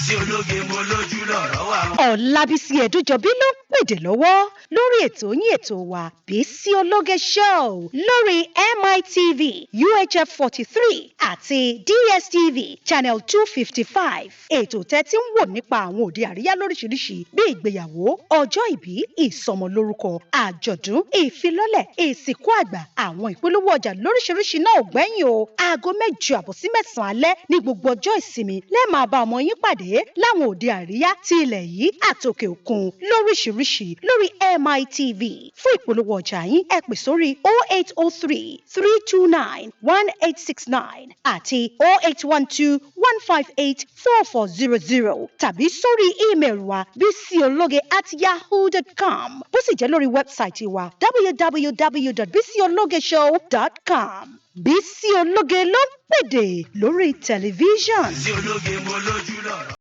Bísí Ológe mo lójú lọ̀rọ̀ wà. Ọlábísí Ẹ̀dújọbí ló ń pèdè lọ́wọ́ lórí ètò yín, ètò wa, Bísí Ológe Show, lórí MITV UHF 43 àti DSTV channel 255. Ètò tẹ́tí ń wò nípa àwọn òde àríyá lóríṣiríṣi bíi ìgbéyàwó, ọjọ́ ìbí, ìsọmọlórúkọ, àjọ̀dún, ìfilọ́lẹ̀, ìsìnkú àgbà, àwọn ìpolówó ọjà lóríṣiríṣi náà ò gbẹ́yìn o. Aago 8:30 sí 9 alẹ́ ní gbogbo ọjọ́ ìsinmi lẹ́ẹ̀ máa bá ọmọ yín pàdé láwọn òde àríyá ti ilẹ̀ yìí àtòkè òkun lóríṣiríṣi lórí MITV. Fún ìpolówó ọjà yín, ẹ pè sórí 0803 329 1869 àti 0812 158 4400 tàbí sórí ímeèlì wa bísíológe@yahoo.com, bó sì jẹ́ lórí wẹ́bsáìtì wa www.bísíológeshow.com. Bísí Ológe ló ń pèdè lórí tẹlifíṣàn. Bísí Ológe mo lójú lọ̀rọ̀.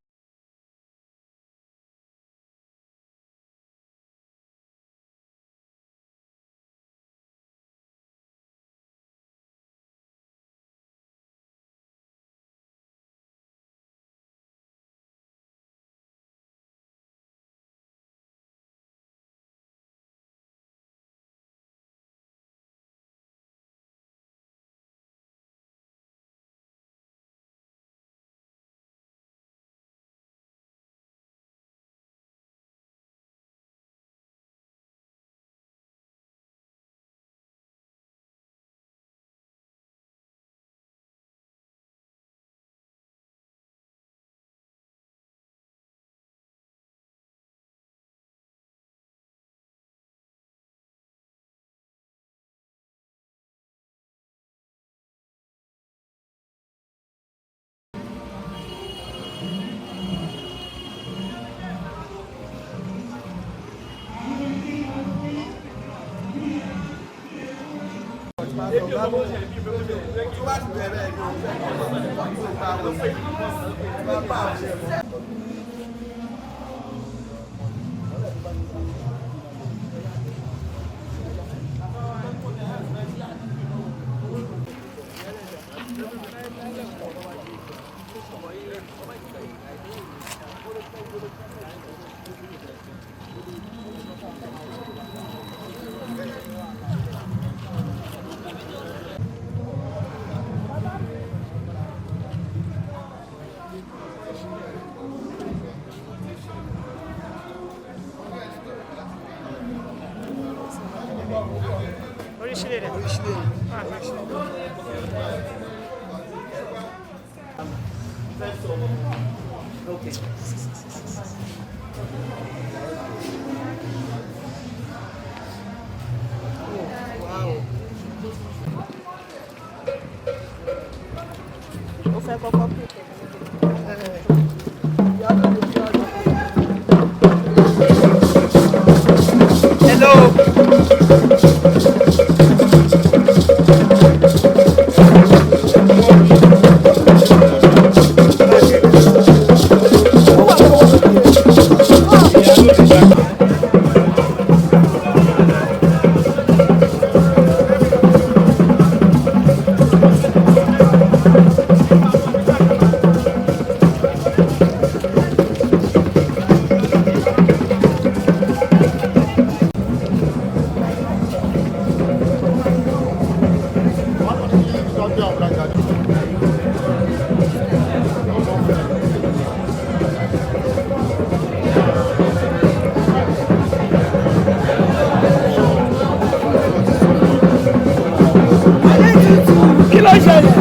Ó fẹ́ kọ́kọ́ pè. Hello. Kí ló ṣẹlẹ̀?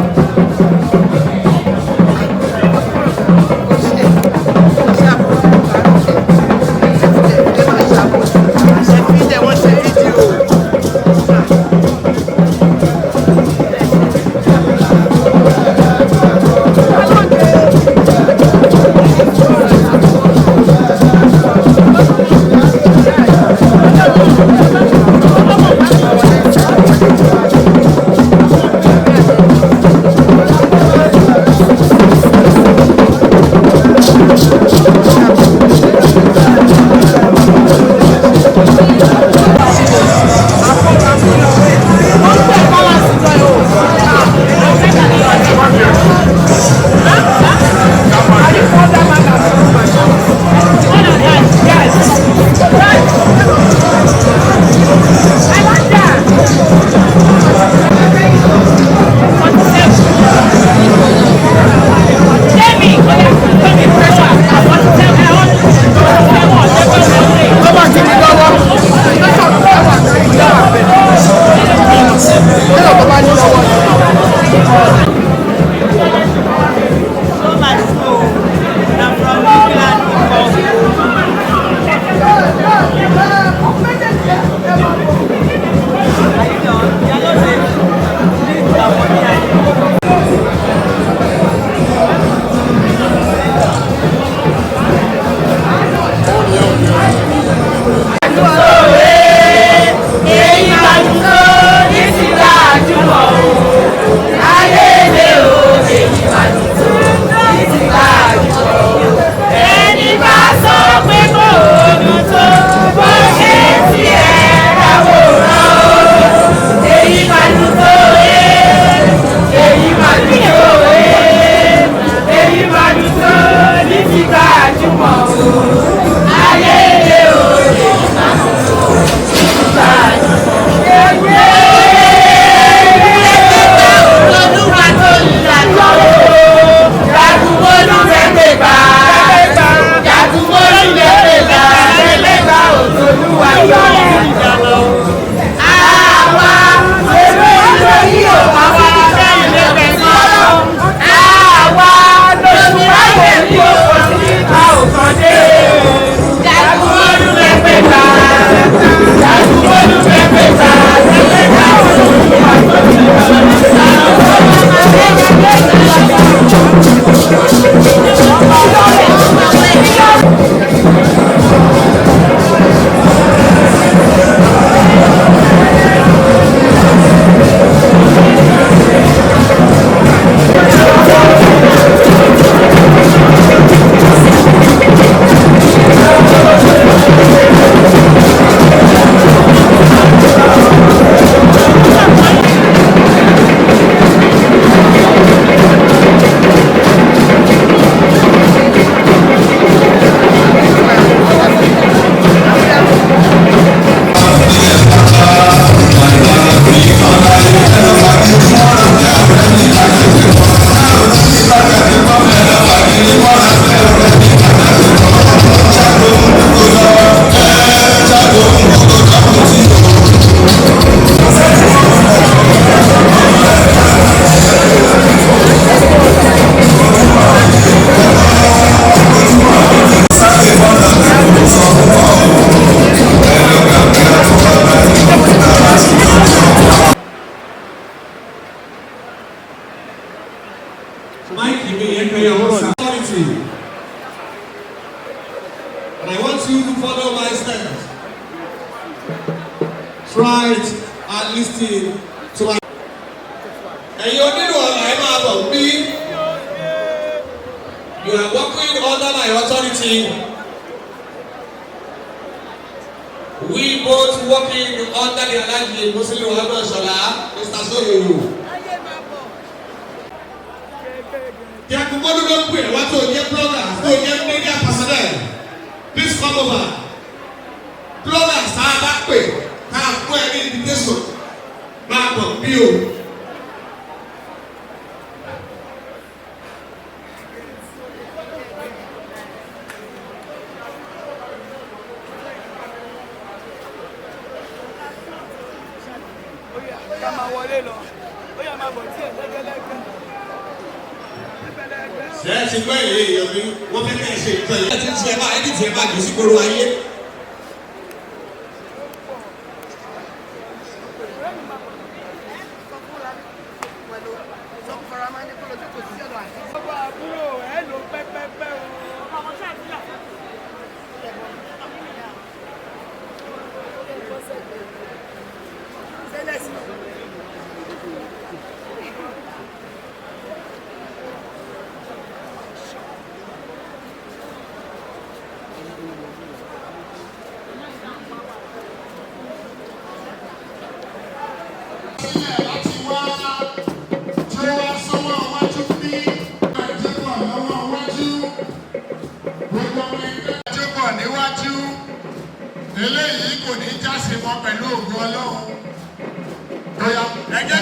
you to follow my steps. Try it and listen to my. Ẹ̀yin onílù ọ̀la, ẹ máa bọ̀ bí. You are working under my authority. We both working under the Alhaji Musiliu Haruna Ishola, Mr. Soyoyo. Jagunmọ́lú ló pè wá tó jẹ́ blogger, tó jẹ́ media personnel. Please come over. Bloggers tá a bá pè, tá a fún ẹ ní invitation, máa bọ̀ bí o. Ká máa wọlé lọ, ó yá, máa bọ̀ tí ẹ̀ lẹ́gẹ́lẹ́gẹ́. Ṣé ẹ ti gbọ́ èyí, èèyàn mi? Wọ́n fẹ́ kẹ́ ẹ ṣe nǹkan yìí. Ẹ ti ń ṣe, ẹ máa ẹni tí ẹ máa jù sí gbòòrò ayé. Ọba àbúrò ẹ ló pẹ́pẹ́pẹ́ o. Sílẹ̀ láti wá tí ó wá sọ́wọ́ iwájú bí àjẹpọ̀ lọ́wọ́ iwájú, gbogbo ọmọ ẹgbẹ́ àjẹpọ̀ níwájú. Eléyìí kò ní jáse mọ́ pẹ̀lú ògùn Ọlọ́run. Bóyá ẹ jẹ́